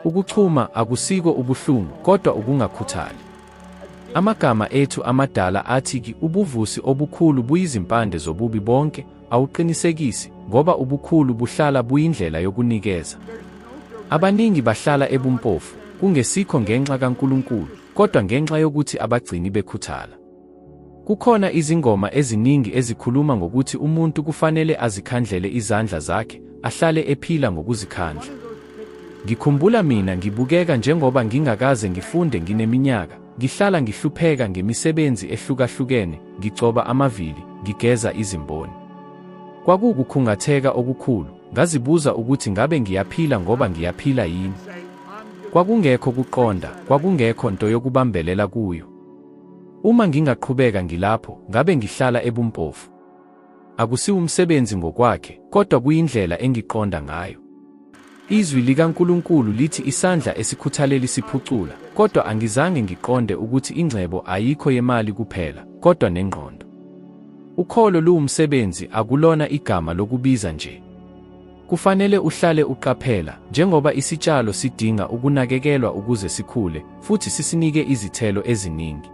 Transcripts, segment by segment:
Ukuchuma akusiko ubuhlungu kodwa ukungakhuthali. Amagama ethu amadala athi ki ubuvusi obukhulu buyizimpande zobubi bonke awuqinisekisi ngoba ubukhulu buhlala buyindlela yokunikeza. Abaningi bahlala ebumpofu, kungesikho ngenxa kaNkulunkulu, kodwa ngenxa yokuthi abagcini bekhuthala. Kukhona izingoma eziningi ezikhuluma ngokuthi umuntu kufanele azikhandlele izandla zakhe, ahlale ephila ngokuzikhandla. Ngikhumbula mina ngibukeka njengoba ngingakaze ngifunde ngineminyaka, ngihlala ngihlupheka ngemisebenzi ehlukahlukene, ngigcoba amavili, ngigeza izimboni. Kwakuwukukhungatheka okukhulu, ngazibuza ukuthi ngabe ngiyaphila ngoba ngiyaphila yini? Kwakungekho kuqonda, kwakungekho nto yokubambelela kuyo. Uma ngingaqhubeka ngilapho, ngabe ngihlala ebumpofu. Akusiwumsebenzi ngokwakhe, kodwa kuyindlela engiqonda ngayo. Izwi likaNkulunkulu lithi isandla esikhuthaleli siphucula, kodwa angizange ngiqonde ukuthi ingcebo ayikho yemali kuphela, kodwa nengqondo. Ukholo luwumsebenzi akulona igama lokubiza nje. Kufanele uhlale uqaphela, njengoba isitshalo sidinga ukunakekelwa ukuze sikhule futhi sisinike izithelo eziningi.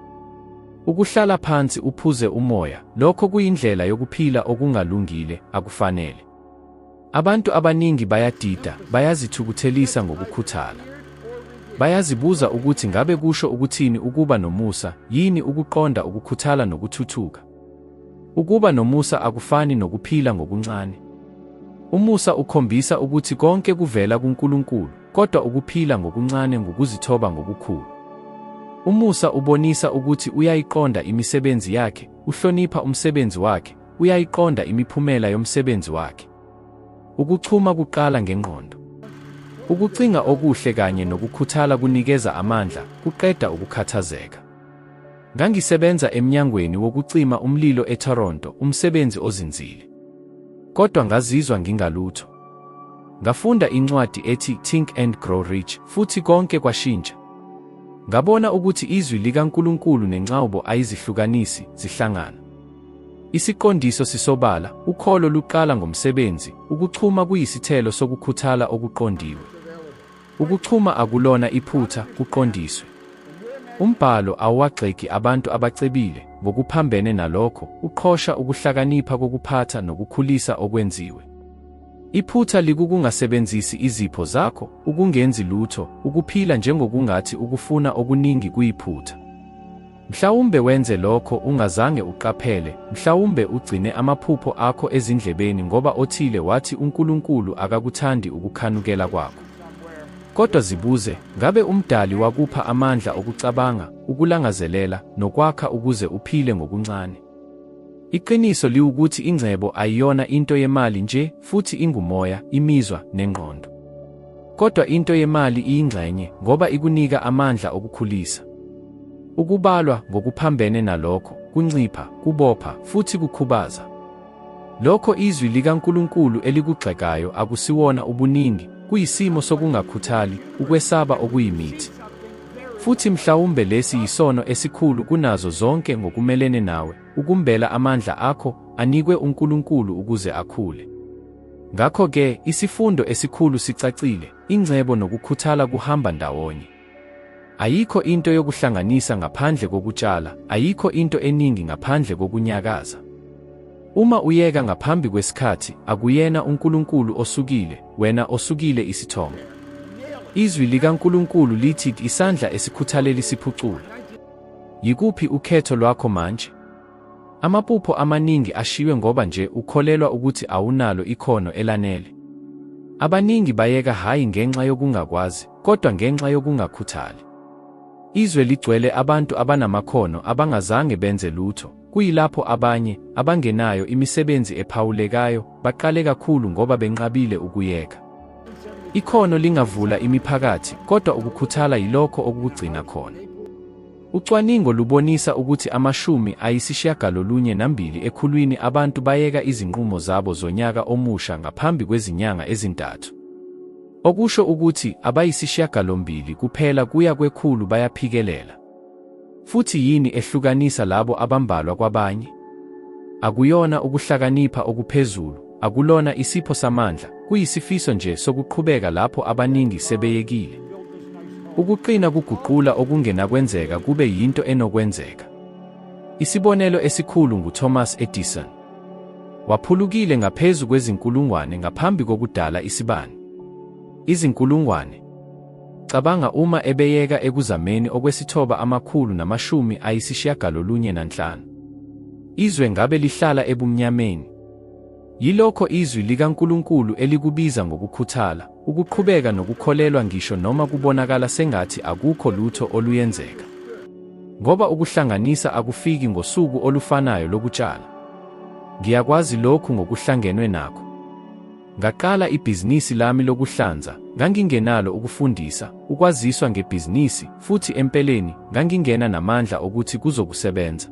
Ukuhlala phansi uphuze umoya, lokho kuyindlela yokuphila okungalungile, akufanele. Abantu abaningi bayadida, bayazithukuthelisa ngokukhuthala. Bayazibuza ukuthi ngabe kusho ukuthini ukuba nomusa, yini ukuqonda ukukhuthala nokuthuthuka. Ukuba nomusa akufani nokuphila ngokuncane. Umusa ukhombisa ukuthi konke kuvela kuNkulunkulu, kodwa ukuphila ngokuncane ngukuzithoba ngokukhulu. Umusa ubonisa ukuthi uyayiqonda imisebenzi yakhe, uhlonipha umsebenzi wakhe, uyayiqonda imiphumela yomsebenzi wakhe. Ukuchuma kuqala ngengqondo. Ukucinga okuhle kanye nokukhuthala kunikeza amandla, kuqeda ukukhathazeka. Ngangisebenza emnyangweni wokucima umlilo eToronto, umsebenzi ozinzile. Kodwa ngazizwa ngingalutho. Ngafunda incwadi ethi Think and Grow Rich futhi konke kwashintsha. Ngabona ukuthi izwi likaNkulunkulu nenqaubo ayizihlukanisi, zihlangana. Isiqondiso sisobala, ukholo luqala ngomsebenzi, ukuchuma kuyisithelo sokukhuthala okuqondiwe. Ukuchuma akulona iphutha, kuqondiswe. Umbhalo awuwagxeki abantu abacebile, ngokuphambene nalokho, uqhosha ukuhlakanipha kokuphatha nokukhulisa okwenziwe. Iphutha likukungasebenzisi izipho zakho, ukungenzi lutho, ukuphila njengokungathi ukufuna okuningi kuyiphutha. Mhlawumbe wenze lokho ungazange uqaphele, mhlawumbe ugcine amaphupho akho ezindlebeni ngoba othile wathi uNkulunkulu akakuthandi ukukhanukela kwakho. Kodwa zibuze, ngabe uMdali wakupha amandla okucabanga, ukulangazelela, nokwakha ukuze uphile ngokuncane? Iqiniso liwukuthi ingcebo ayiyona into yemali nje futhi ingumoya, imizwa, nengqondo. Kodwa into yemali iyingxenye ngoba ikunika amandla okukhulisa. Ukubalwa, ngokuphambene nalokho, kuncipha, kubopha, futhi kukhubaza. Lokho izwi likaNkulunkulu elikugxekayo akusiwona ubuningi, kuyisimo sokungakhuthali, ukwesaba okuyimithi. Futhi mhlawumbe lesi yisono esikhulu kunazo zonke ngokumelene nawe, ukumbela amandla akho anikwe uNkulunkulu ukuze akhule. Ngakho-ke, isifundo esikhulu sicacile, ingcebo nokukhuthala kuhamba ndawonye. Ayikho into yokuhlanganisa ngaphandle kokutshala, ayikho into eningi ngaphandle kokunyakaza. Uma uyeka ngaphambi kwesikhathi, akuyena uNkulunkulu osukile, wena osukile isithombe. Izwi likaNkulunkulu lithi isandla esikhuthaleli siphucula. Yikuphi ukhetho lwakho manje? Amapupho amaningi ashiywe ngoba nje ukholelwa ukuthi awunalo ikhono elanele. Abaningi bayeka hhayi ngenxa yokungakwazi, kodwa ngenxa yokungakhuthali. Izwe ligcwele abantu abanamakhono abangazange benze lutho, kuyilapho abanye, abangenayo imisebenzi ephawulekayo, baqale kakhulu ngoba benqabile ukuyeka. Ikhono lingavula imiphakathi, kodwa ukukhuthala yilokho okukugcina khona. Ucwaningo lubonisa ukuthi 92 ekhulwini abantu bayeka izinqumo zabo zonyaka omusha ngaphambi kwezinyanga ezintathu. Okusho ukuthi abayisishiyagalombili kuphela kuya kwekhulu bayaphikelela. Futhi yini ehlukanisa labo abambalwa kwabanye? Akuyona ukuhlakanipha okuphezulu, akulona isipho samandla, kuyisifiso nje sokuqhubeka lapho abaningi sebeyekile. Ukuqina kuguqula okungenakwenzeka kube yinto enokwenzeka. Isibonelo esikhulu nguThomas Edison. Waphulukile ngaphezu kwezinkulungwane ngaphambi kokudala isibani. Izinkulungwane. Cabanga uma ebeyeka ekuzameni okwesithoba amakhulu namashumi ayisishiyagalolunye nanhlanu. Izwe ngabe lihlala ebumnyameni. Yilokho iZwi likaNkulunkulu elikubiza ngokukhuthala, ukuqhubeka nokukholelwa ngisho noma kubonakala sengathi akukho lutho oluyenzeka. Ngoba ukuhlanganisa akufiki ngosuku olufanayo lokutshala. Ngiyakwazi lokhu ngokuhlangenwe nakho. Ngaqala ibhizinisi lami lokuhlanza, ngangingenalo ukufundisa, ukwaziswa ngebhizinisi, futhi empeleni, ngangingena namandla okuthi kuzokusebenza.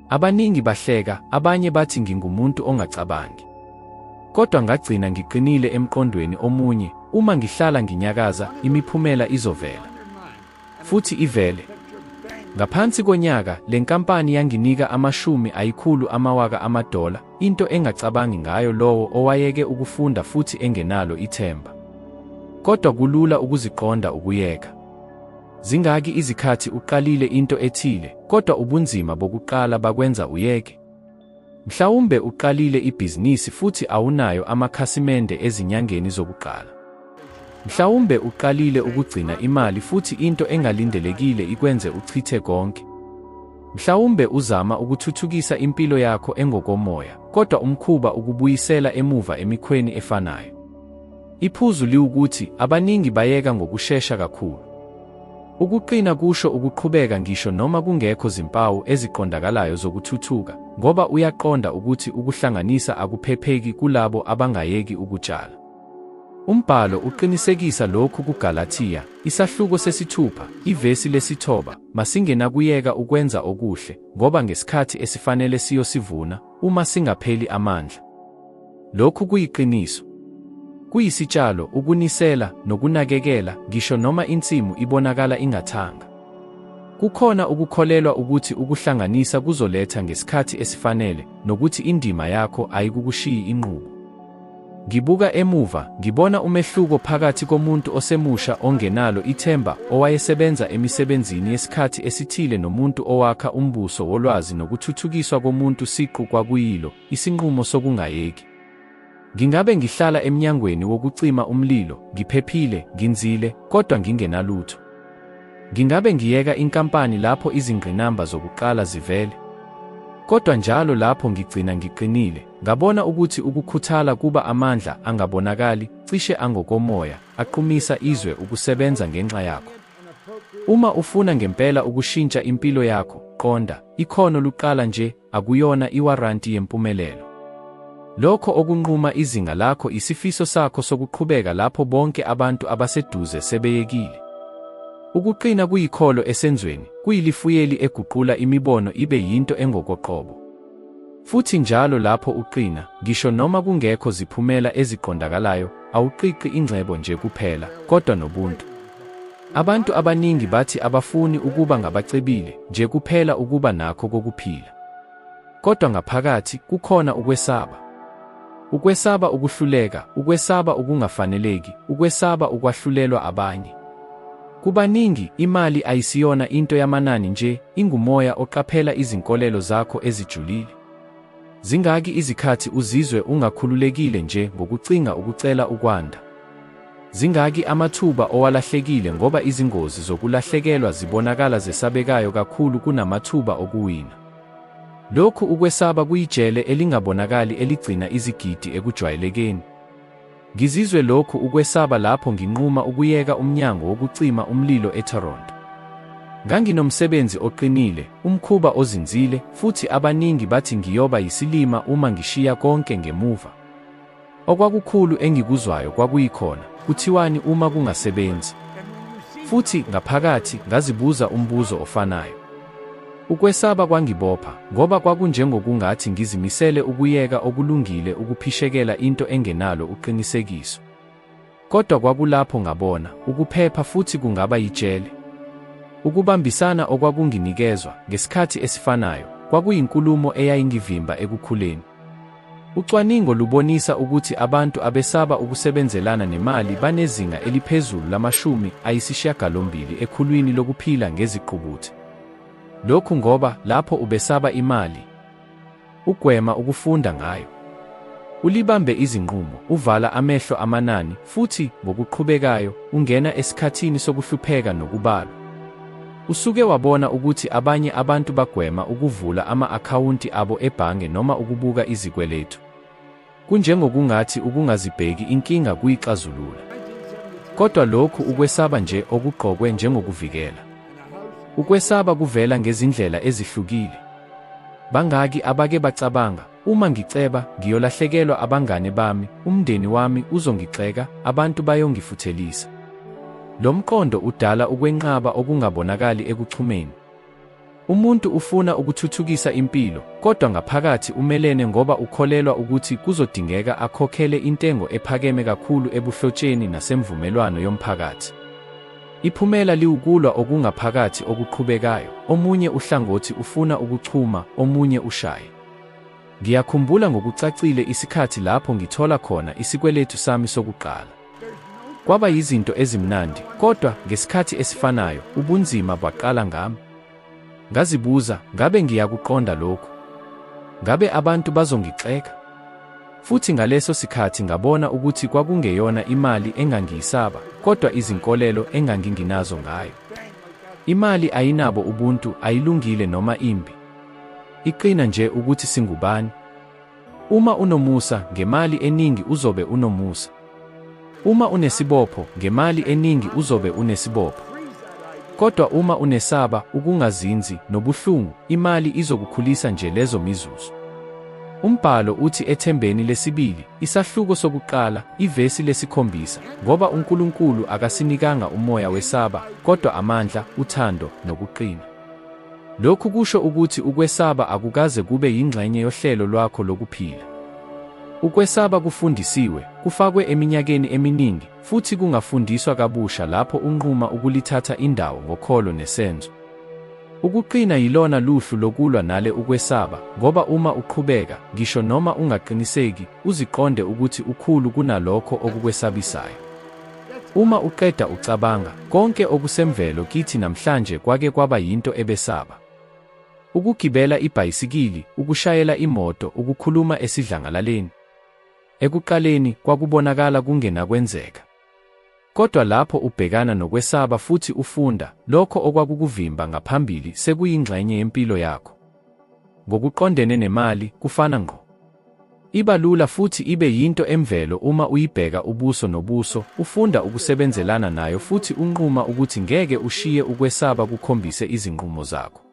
Abaningi bahleka, abanye bathi ngingumuntu ongacabangi. Kodwa ngagcina ngiqinile emqondweni omunye, uma ngihlala nginyakaza, imiphumela izovela. Futhi ivele. Ngaphansi konyaka, le nkampani yanginika amashumi ayikhulu amawaka amadola, into engacabangi ngayo lowo owayeke ukufunda futhi engenalo ithemba. Kodwa kulula ukuziqonda ukuyeka. Zingaki izikhathi uqalile into ethile, kodwa ubunzima bokuqala bakwenza uyeke? Mhlawumbe uqalile ibhizinisi futhi awunayo amakhasimende ezinyangeni zokuqala. Mhlawumbe uqalile ukugcina imali futhi into engalindelekile ikwenze uchithe konke. Mhlawumbe uzama ukuthuthukisa impilo yakho engokomoya, kodwa umkhuba ukubuyisela emuva emikhweni efanayo. Iphuzu liwukuthi abaningi bayeka ngokushesha kakhulu. Ukuqina kusho ukuqhubeka ngisho noma kungekho zimpawu eziqondakalayo zokuthuthuka, ngoba uyaqonda ukuthi ukuhlanganisa akuphepheki kulabo abangayeki ukutshala. Umbhalo uqinisekisa lokhu kuGalathiya, isahluko sesithupha, ivesi lesithoba, Masingenakuyeka ukwenza okuhle, ngoba ngesikhathi esifanele siyosivuna, uma singapheli amandla. Lokhu kuyiqiniso. Kuyisitshalo, ukunisela, nokunakekela, ngisho noma insimu ibonakala ingathanga. Kukhona ukukholelwa ukuthi ukuhlanganisa kuzoletha ngesikhathi esifanele, nokuthi indima yakho ayikukushiyi inqubo. Ngibuka emuva, ngibona umehluko phakathi komuntu osemusha ongenalo ithemba owayesebenza emisebenzini yesikhathi esithile nomuntu owakha umbuso wolwazi nokuthuthukiswa komuntu siqu kwakuyilo isinqumo sokungayeki. Ngingabe ngihlala emnyangweni wokucima umlilo, ngiphephile, nginzile, kodwa ngingenalutho. Ngingabe ngiyeka inkampani lapho izingqinamba zokuqala zivele. Kodwa njalo lapho ngigcina ngiqinile, ngabona ukuthi ukukhuthala kuba amandla angabonakali, cishe angokomoya, aqumisa izwe ukusebenza ngenxa yakho. Uma ufuna ngempela ukushintsha impilo yakho, qonda, ikhono luqala nje, akuyona iwaranti yempumelelo. Lokho okunquma izinga lakho isifiso sakho sokuqhubeka lapho bonke abantu abaseduze sebeyekile. Ukuqina kuyikholo esenzweni, kuyilifuyeli eguqula imibono ibe yinto engokoqobo. Futhi njalo lapho uqina, ngisho noma kungekho ziphumela eziqondakalayo, awuqiqi ingcebo nje kuphela, kodwa nobuntu. Abantu abaningi bathi abafuni ukuba ngabacebile nje kuphela ukuba nakho kokuphila. Kodwa ngaphakathi kukhona ukwesaba. Ukwesaba ukuhluleka, ukwesaba ukungafaneleki, ukwesaba ukwahlulelwa abanye. Kubaningi, imali ayisiyona into yamanani nje, ingumoya oqaphela izinkolelo zakho ezijulile. Zingaki izikhathi uzizwe ungakhululekile nje ngokucinga ukucela ukwanda? Zingaki amathuba owalahlekile ngoba izingozi zokulahlekelwa zibonakala zesabekayo kakhulu kunamathuba okuwina? Lokhu ukwesaba kuyijele elingabonakali eligcina izigidi ekujwayelekeni. Ngizizwe lokhu ukwesaba lapho nginquma ukuyeka umnyango wokucima umlilo eToronto. Nganginomsebenzi oqinile, umkhuba ozinzile, futhi abaningi bathi ngiyoba yisilima uma ngishiya konke ngemuva. Okwakukhulu engikuzwayo kwakuyikhona, kuthiwani uma kungasebenzi? Futhi, ngaphakathi, ngazibuza umbuzo ofanayo. Ukwesaba kwangibopha, ngoba kwakunjengokungathi ngizimisele ukuyeka okulungile ukuphishekela into engenalo uqinisekiso. Kodwa kwakulapho ngabona, ukuphepha futhi kungaba yijele. Ukubambisana okwakunginikezwa, ngesikhathi esifanayo, kwakuyinkulumo eyayingivimba ekukhuleni. Ucwaningo lubonisa ukuthi abantu abesaba ukusebenzelana nemali banezinga eliphezulu lamashumi 8 ekhulwini lokuphila ngeziqubuthe. Lokhu ngoba lapho ubesaba imali, ugwema ukufunda ngayo. Ulibambe izinqumo, uvala amehlo amanani, futhi, ngokuqhubekayo, ungena esikhathini sokuhlupheka nokubalwa. Usuke wabona ukuthi abanye abantu bagwema ukuvula ama-akhawunti abo ebhange noma ukubuka izikweletu. Kunjengokungathi ukungazibheki inkinga kuyixazulula. Kodwa lokhu ukwesaba nje okugqokwe njengokuvikela. Ukwesaba kuvela ngezindlela ezihlukile. Bangaki abake bacabanga, Uma ngiceba, ngiyolahlekelwa abangane bami, umndeni wami uzongigxeka, abantu bayongifuthelisa. Lo mqondo udala ukwenqaba okungabonakali ekuchumeni. Umuntu ufuna ukuthuthukisa impilo, kodwa ngaphakathi umelene ngoba ukholelwa ukuthi kuzodingeka akhokhele intengo ephakeme kakhulu ebuhlotsheni nasemvumelwano yomphakathi. Iphumela liwukulwa okungaphakathi okuqhubekayo, omunye uhlangothi ufuna ukuchuma, omunye ushaye. Ngiyakhumbula ngokucacile isikhathi lapho ngithola khona isikweletu sami sokuqala. Kwaba yizinto ezimnandi, kodwa, ngesikhathi esifanayo, ubunzima bwaqala ngami. Ngazibuza, ngabe ngiyakuqonda lokhu? Ngabe abantu bazongixeka? Futhi ngaleso sikhathi ngabona ukuthi kwakungeyona imali engangiyisaba, kodwa izinkolelo enganginginazo ngayo. Imali ayinabo ubuntu, ayilungile noma imbi. Iqina nje ukuthi singubani. Uma unomusa, ngemali eningi uzobe unomusa. Uma unesibopho, ngemali eningi uzobe unesibopho. Kodwa uma unesaba, ukungazinzi, nobuhlungu, imali izokukhulisa nje lezo mizuzu. Umbhalo uthi ethembeni lesibili, isahluko sokuqala, ivesi lesikhombisa, ngoba uNkulunkulu akasinikanga umoya wesaba, kodwa amandla, uthando, nokuqina. Lokhu kusho ukuthi ukwesaba akukaze kube yingxenye yohlelo lwakho lokuphila. Ukwesaba kufundisiwe, kufakwe eminyakeni eminingi, futhi kungafundiswa kabusha lapho unquma ukulithatha indawo ngokholo nesenzo. Ukuqina yilona luhlu lokulwa nale ukwesaba, ngoba uma uqhubeka, ngisho noma ungaqiniseki, uziqonde ukuthi ukhulu kunalokho okukwesabisayo. Uma uqeda ucabanga, konke okusemvelo kithi namhlanje kwake kwaba yinto ebesaba. Ukugibela ibhayisikili, ukushayela imoto, ukukhuluma esidlangalaleni. Ekuqaleni, kwakubonakala kungenakwenzeka. Kodwa lapho ubhekana nokwesaba futhi ufunda, lokho okwakukuvimba ngaphambili sekuyingxenye yempilo yakho. Ngokuqondene nemali, kufana ngqo. Iba lula futhi ibe yinto emvelo uma uyibheka ubuso nobuso, ufunda ukusebenzelana nayo futhi unquma ukuthi ngeke ushiye ukwesaba kukhombise izinqumo zakho.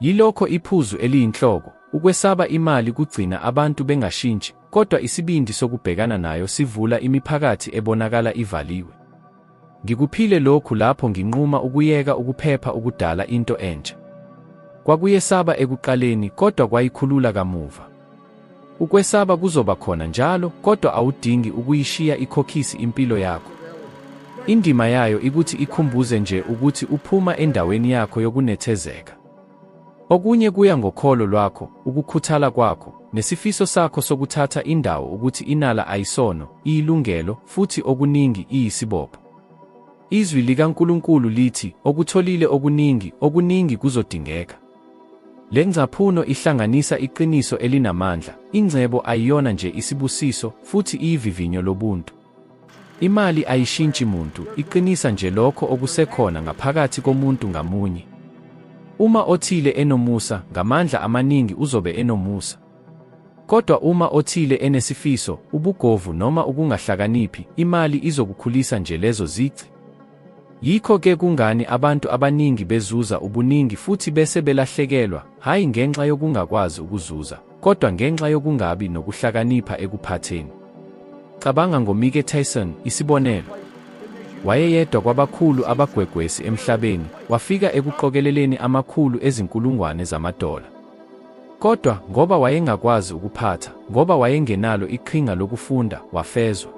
Yilokho iphuzu eliyinhloko, ukwesaba imali kugcina abantu bengashintshi, kodwa isibindi sokubhekana nayo sivula imiphakathi ebonakala ivaliwe. Ngikuphile lokhu lapho nginquma ukuyeka ukuphepha ukudala into entsha. Kwakuyesaba ekuqaleni kodwa kwayikhulula kamuva. Ukwesaba kuzoba khona njalo kodwa awudingi ukuyishiya ikhokhisi impilo yakho. Indima yayo ikuthi ikhumbuze nje ukuthi uphuma endaweni yakho yokunethezeka. Okunye kuya ngokholo lwakho, ukukhuthala kwakho, nesifiso sakho sokuthatha indawo ukuthi inala ayisono, iyilungelo, futhi okuningi iyisibopho. Izwi likaNkulunkulu lithi, okutholile okuningi, okuningi kuzodingeka. Le ngcaphuno ihlanganisa iqiniso elinamandla, ingcebo ayiyona nje isibusiso, futhi iyivivinyo lobuntu. Imali ayishintshi muntu, iqinisa nje lokho okusekhona ngaphakathi komuntu ngamunye. Uma othile enomusa, ngamandla amaningi uzobe enomusa. Kodwa uma othile enesifiso, ubugovu noma ukungahlakaniphi, imali izokukhulisa nje lezo zici. Yikho ke kungani abantu abaningi bezuza ubuningi futhi bese belahlekelwa, hhayi ngenxa yokungakwazi ukuzuza, kodwa ngenxa yokungabi nokuhlakanipha ekuphatheni. Cabanga ngoMike Tyson, isibonelo. Wayeyedwa kwabakhulu abagwegwesi emhlabeni, wafika ekuqokeleleni amakhulu ezinkulungwane zamadola. Kodwa, ngoba wayengakwazi ukuphatha, ngoba wayengenalo iqhinga lokufunda, wafezwa.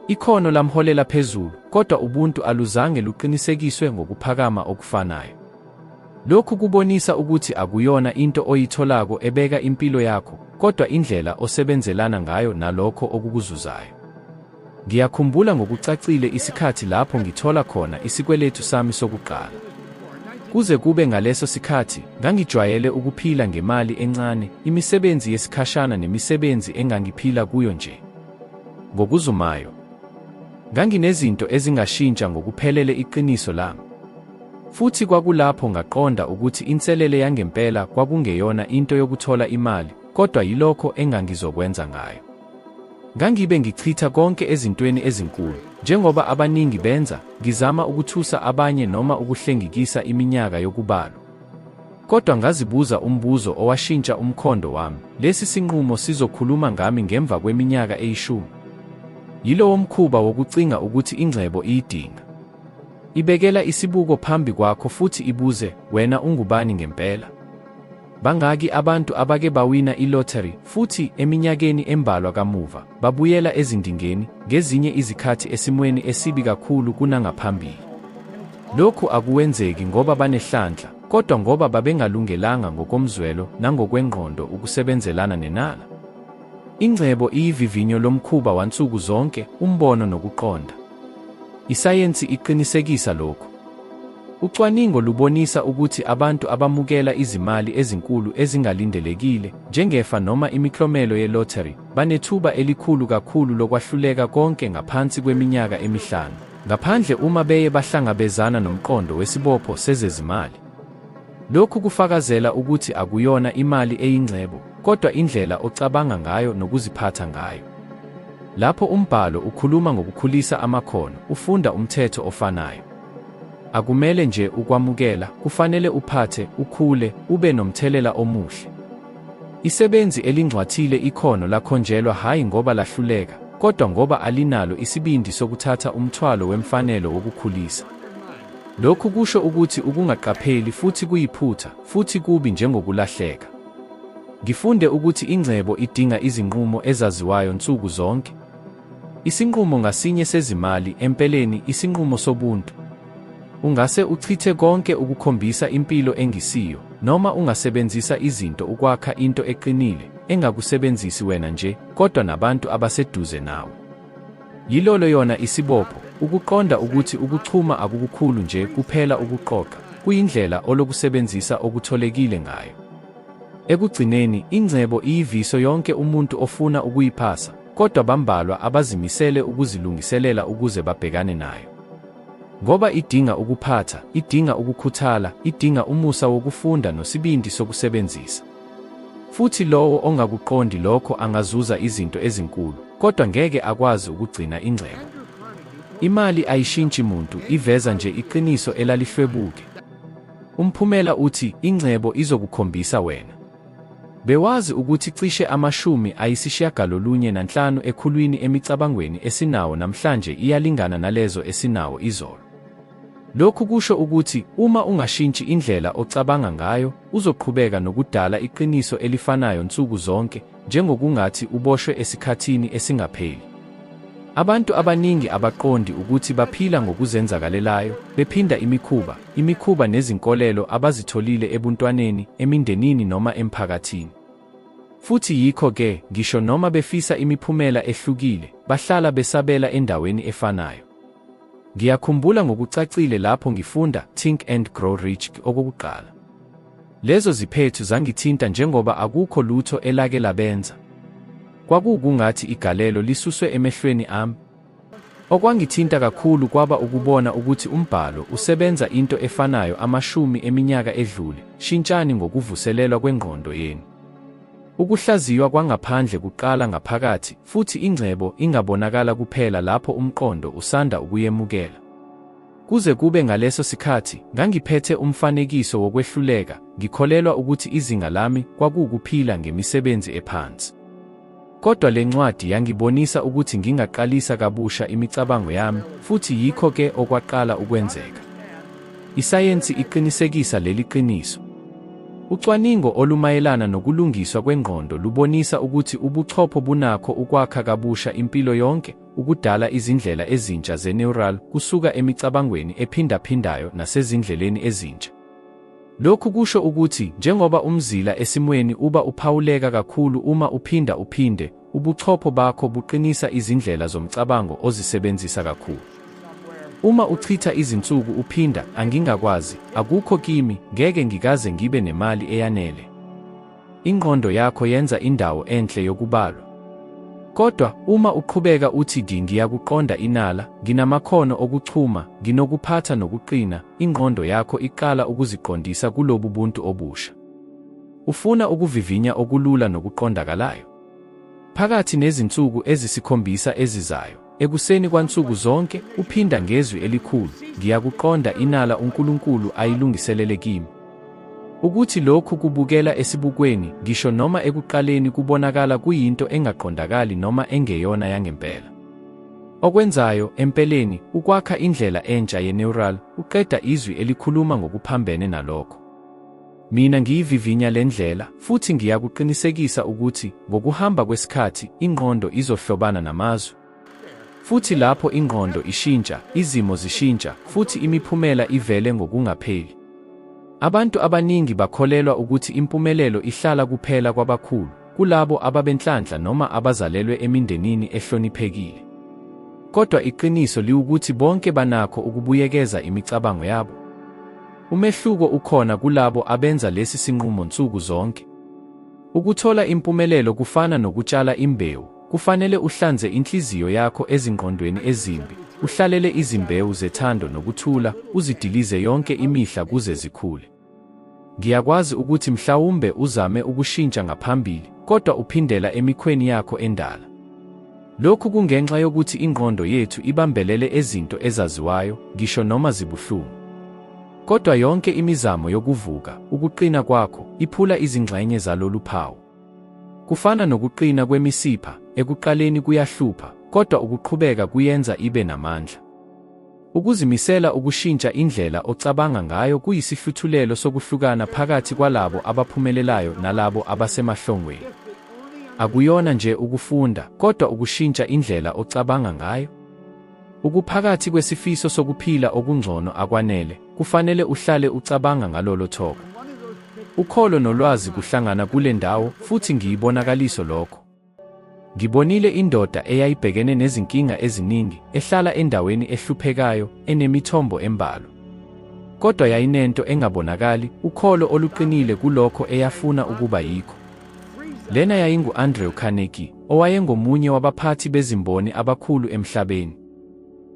Ikhono lamholela phezulu, kodwa ubuntu aluzange luqinisekiswe ngokuphakama okufanayo. Lokhu kubonisa ukuthi akuyona into oyitholako ebeka impilo yakho, kodwa indlela osebenzelana ngayo nalokho okukuzuzayo. Ngiyakhumbula ngokucacile isikhathi lapho ngithola khona isikweletu sami sokuqala. Kuze kube ngaleso sikhathi, ngangijwayele ukuphila ngemali encane, imisebenzi yesikhashana nemisebenzi engangiphila kuyo nje. Ngokuzumayo, nganginezinto ezingashintsha ngokuphelele iqiniso lami. Futhi kwakulapho ngaqonda ukuthi inselele yangempela kwakungeyona into yokuthola imali, kodwa yilokho engangizokwenza ngayo. Ngangibe ngichitha konke ezintweni ezinkulu, njengoba abaningi benza, ngizama ukuthusa abanye noma ukuhlengikisa iminyaka yokubalwa. Kodwa ngazibuza umbuzo owashintsha umkhondo wami, lesi sinqumo sizokhuluma ngami ngemva kweminyaka eyishumi? Yilowomkhuba wokucinga ukuthi ingcebo iyidinga. Ibekela isibuko phambi kwakho futhi ibuze, wena ungubani ngempela? Bangaki abantu abake bawina i-lottery futhi, eminyakeni embalwa kamuva, babuyela ezindingeni, ngezinye izikhathi esimweni esibi kakhulu kunangaphambili? Lokhu akuwenzeki ngoba banehlanhla, kodwa ngoba babengalungelanga ngokomzwelo nangokwengqondo ukusebenzelana nenala. Ingcebo iyivivinyo lomkhuba wansuku zonke, umbono nokuqonda. Isayensi iqinisekisa lokhu. Ucwaningo lubonisa ukuthi abantu abamukela izimali ezinkulu ezingalindelekile, njengefa noma imiklomelo ye-lottery, banethuba elikhulu kakhulu lokwahluleka konke ngaphansi kweminyaka emihlanu, ngaphandle uma beye bahlangabezana nomqondo wesibopho sezezimali. Lokhu kufakazela ukuthi akuyona imali eyingcebo, kodwa indlela ocabanga ngayo nokuziphatha ngayo. Lapho umbhalo ukhuluma ngokukhulisa amakhono, ufunda umthetho ofanayo. Akumele nje ukwamukela, kufanele uphathe, ukhule, ube nomthelela omuhle. Isebenzi elingcwathile ikhono lakhonjelwa hhayi ngoba lahluleka, kodwa ngoba alinalo isibindi sokuthatha umthwalo wemfanelo wokukhulisa. Lokhu kusho ukuthi ukungaqapheli futhi kuyiphutha, futhi kubi njengokulahleka. Ngifunde ukuthi ingcebo idinga izinqumo ezaziwayo nsuku zonke. Isinqumo ngasinye sezimali, empeleni, isinqumo sobuntu. Ungase uchithe konke ukukhombisa impilo engisiyo, noma ungasebenzisa izinto ukwakha into eqinile, engakusebenzisi wena nje, kodwa nabantu abaseduze nawe. Yilolo yona isibopho, ukuqonda ukuthi ukuchuma akukukhulu nje kuphela ukuqoqa, kuyindlela olokusebenzisa okutholekile ngayo. Ekugcineni, ingcebo iyiviso yonke umuntu ofuna ukuyiphasa, kodwa bambalwa abazimisele ukuzilungiselela ukuze babhekane nayo. Ngoba idinga ukuphatha, idinga ukukhuthala, idinga umusa wokufunda nosibindi sokusebenzisa. Futhi lowo ongakuqondi lokho angazuza izinto ezinkulu, kodwa ngeke akwazi ukugcina ingcebo. Imali ayishintshi muntu, iveza nje iqiniso elalihlwebuke. Umphumela uthi ingcebo izokukhombisa wena. Bewazi ukuthi cishe 95 ekhulwini emicabangweni esinawo namhlanje iyalingana nalezo esinawo izolo. Lokhu kusho ukuthi uma ungashintshi indlela ocabanga ngayo, uzoqhubeka nokudala iqiniso elifanayo nsuku zonke, njengokungathi uboshwe esikhathini esingapheli. Abantu abaningi abaqondi ukuthi baphila ngokuzenzakalelayo, bephinda imikhuba, imikhuba nezinkolelo abazitholile ebuntwaneni, emindenini noma emphakathini. Futhi yikho-ke, ngisho noma befisa imiphumela ehlukile, bahlala besabela endaweni efanayo. Ngiyakhumbula ngokucacile lapho ngifunda Think and Grow Rich okokuqala. Lezo ziphethu zangithinta njengoba akukho lutho elake labenza. Kwakuwukungathi igalelo lisuswe emehlweni ami. Okwangithinta kakhulu kwaba ukubona ukuthi umbhalo usebenza into efanayo amashumi eminyaka edlule, shintshani ngokuvuselelwa kwengqondo yenu. Ukuhlaziywa kwangaphandle kuqala ngaphakathi, futhi ingcebo ingabonakala kuphela lapho umqondo usanda ukuyemukela. Kuze kube ngaleso sikhathi, ngangiphethe umfanekiso wokwehluleka, ngikholelwa ukuthi izinga lami kwakuwukuphila ngemisebenzi ephansi. Kodwa le ncwadi yangibonisa ukuthi ngingaqalisa kabusha imicabango yami, futhi yikho-ke okwaqala ukwenzeka. Isayensi iqinisekisa leli qiniso. Ucwaningo olumayelana nokulungiswa kwengqondo lubonisa ukuthi ubuchopho bunakho ukwakha kabusha impilo yonke, ukudala izindlela ezintsha ze-neural kusuka emicabangweni ephindaphindayo nasezindleleni ezintsha. Lokhu kusho ukuthi, njengoba umzila esimweni uba uphawuleka kakhulu uma uphinda uphinde, ubuchopho bakho buqinisa izindlela zomcabango ozisebenzisa kakhulu. Uma uchitha izinsuku uphinda, Angingakwazi, Akukho kimi, Ngeke ngikaze ngibe nemali eyanele, ingqondo yakho yenza indawo enhle yokubalwa. Kodwa, uma uqhubeka uthi Ngiyakuqonda inala, Nginamakhono okuchuma, Nginokuphatha nokuqina, ingqondo yakho iqala ukuziqondisa kulobu buntu obusha. Ufuna ukuvivinya okulula nokuqondakalayo? Phakathi nezinsuku ezisikhombisa ezizayo, ekuseni kwansuku zonke, uphinda ngezwi elikhulu, Ngiyakuqonda inala uNkulunkulu ayilungiselele kimi. Ukuthi lokhu kubukela esibukweni, ngisho noma ekuqaleni kubonakala kuyinto engaqondakali noma engeyona yangempela. Okwenzayo, empeleni, ukwakha indlela entsha ye-neural, uqeda izwi elikhuluma ngokuphambene nalokho. Mina ngiyivivinya le ndlela, futhi ngiyakuqinisekisa ukuthi, ngokuhamba kwesikhathi, ingqondo izohlobana namazwi. Futhi lapho ingqondo ishintsha, izimo zishintsha, futhi imiphumela ivele ngokungapheli. Abantu abaningi bakholelwa ukuthi impumelelo ihlala kuphela kwabakhulu, kulabo ababenhlanhla noma abazalelwe emindenini ehloniphekile. Kodwa iqiniso liwukuthi bonke banakho ukubuyekeza imicabango yabo. Umehluko ukhona kulabo abenza lesi sinqumo nsuku zonke. Ukuthola impumelelo kufana nokutshala imbewu, kufanele uhlanze inhliziyo yakho ezingqondweni ezimbi, uhlalele izimbewu zethando nokuthula, uzidilize yonke imihla kuze zikhule. Ngiyakwazi ukuthi mhlawumbe uzame ukushintsha ngaphambili, kodwa uphindela emikhweni yakho endala. Lokhu kungenxa yokuthi ingqondo yethu ibambelele ezinto ezaziwayo, ngisho noma zibuhlungu. Kodwa yonke imizamo yokuvuka, ukuqina kwakho, iphula izingxenye zalolu phawu. Kufana nokuqina kwemisipha, ekuqaleni kuyahlupha, kodwa ukuqhubeka kuyenza ibe namandla. Ukuzimisela ukushintsha indlela ocabanga ngayo kuyisihluthulelo sokuhlukana phakathi kwalabo abaphumelelayo nalabo abasemahlongweni. Akuyona nje ukufunda, kodwa ukushintsha indlela ocabanga ngayo. Ukuphakathi kwesifiso sokuphila okungcono akwanele, kufanele uhlale ucabanga ngalolo thoko. Ukholo nolwazi kuhlangana kule ndawo, futhi ngiyibonakaliso lokho. Ngibonile indoda eyayibhekene nezinkinga eziningi, ehlala endaweni ehluphekayo, enemithombo embalwa. Kodwa yayinento engabonakali, ukholo oluqinile kulokho eyafuna ukuba yikho. Lena yayingu-Andrew Carnegie, owayengomunye wabaphathi bezimboni abakhulu emhlabeni.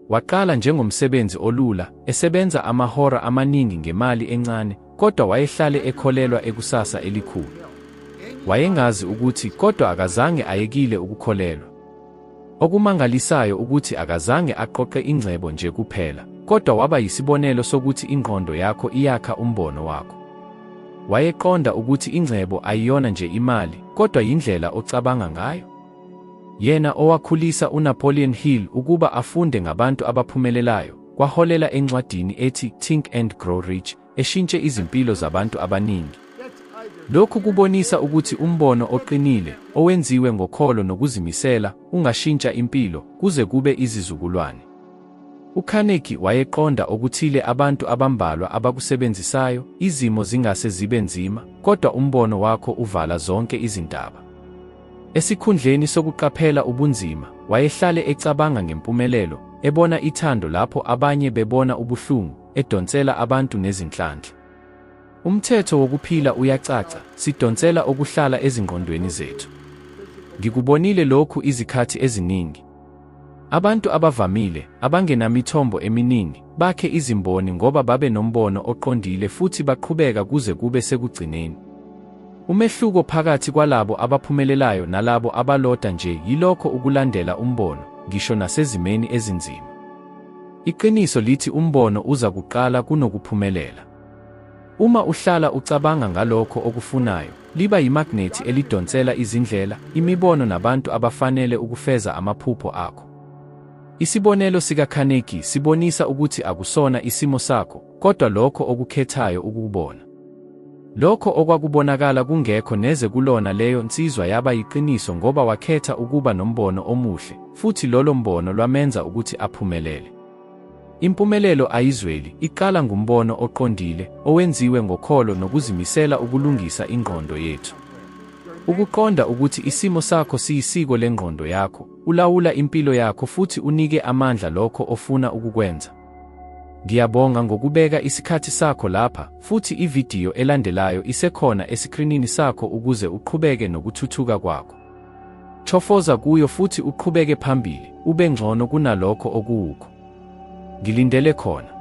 Waqala njengomsebenzi olula, esebenza amahora amaningi ngemali encane, kodwa wayehlale ekholelwa ekusasa elikhulu. Wayengazi ukuthi, kodwa akazange ayekile ukukholelwa. Okumangalisayo ukuthi akazange aqoqe ingcebo nje kuphela, kodwa waba yisibonelo sokuthi ingqondo yakho iyakha umbono wakho. Wayeqonda ukuthi ingcebo ayiyona nje imali, kodwa yindlela ocabanga ngayo. Yena owakhulisa uNapoleon Hill ukuba afunde ngabantu abaphumelelayo, kwaholela encwadini ethi Think and Grow Rich, eshintshe izimpilo zabantu abaningi. Lokhu kubonisa ukuthi umbono oqinile, owenziwe ngokholo nokuzimisela, ungashintsha impilo, kuze kube izizukulwane. UCarnegie wayeqonda okuthile abantu abambalwa abakusebenzisayo, izimo zingase zibe nzima, kodwa umbono wakho uvala zonke izintaba. Esikhundleni sokuqaphela ubunzima, wayehlale ecabanga ngempumelelo, ebona ithando lapho abanye bebona ubuhlungu, edonsela abantu nezinhlanhla. Umthetho wokuphila uyacaca, sidonsela okuhlala ezingqondweni zethu. Ngikubonile lokhu izikhathi eziningi. Abantu abavamile, abangenamithombo eminingi, bakhe izimboni ngoba babe nombono oqondile futhi baqhubeka kuze kube sekugcineni. Umehluko phakathi kwalabo abaphumelelayo nalabo abaloda nje yilokho ukulandela umbono, ngisho nasezimeni ezinzima. Iqiniso lithi umbono uza kuqala kunokuphumelela. Uma uhlala ucabanga ngalokho okufunayo, liba yimagnethi elidonsela izindlela, imibono nabantu abafanele ukufeza amaphupho akho. Isibonelo sikaCarnegie sibonisa ukuthi akusona isimo sakho, kodwa lokho okukhethayo ukukubona. Lokho okwakubonakala kungekho neze kulona leyo nsizwa yaba yiqiniso ngoba wakhetha ukuba nombono omuhle, futhi lolo mbono lwamenza ukuthi aphumelele. Impumelelo ayizweli, iqala ngumbono oqondile, owenziwe ngokholo nokuzimisela ukulungisa ingqondo yethu. Ukuqonda ukuthi isimo sakho siyisiko lengqondo yakho, ulawula impilo yakho futhi unike amandla lokho ofuna ukukwenza. Ngiyabonga ngokubeka isikhathi sakho lapha, futhi ividiyo elandelayo isekhona esikrinini sakho ukuze uqhubeke nokuthuthuka kwakho. Chofoza kuyo futhi uqhubeke phambili, ube ngcono kunalokho okuwukho. Ngilindele khona.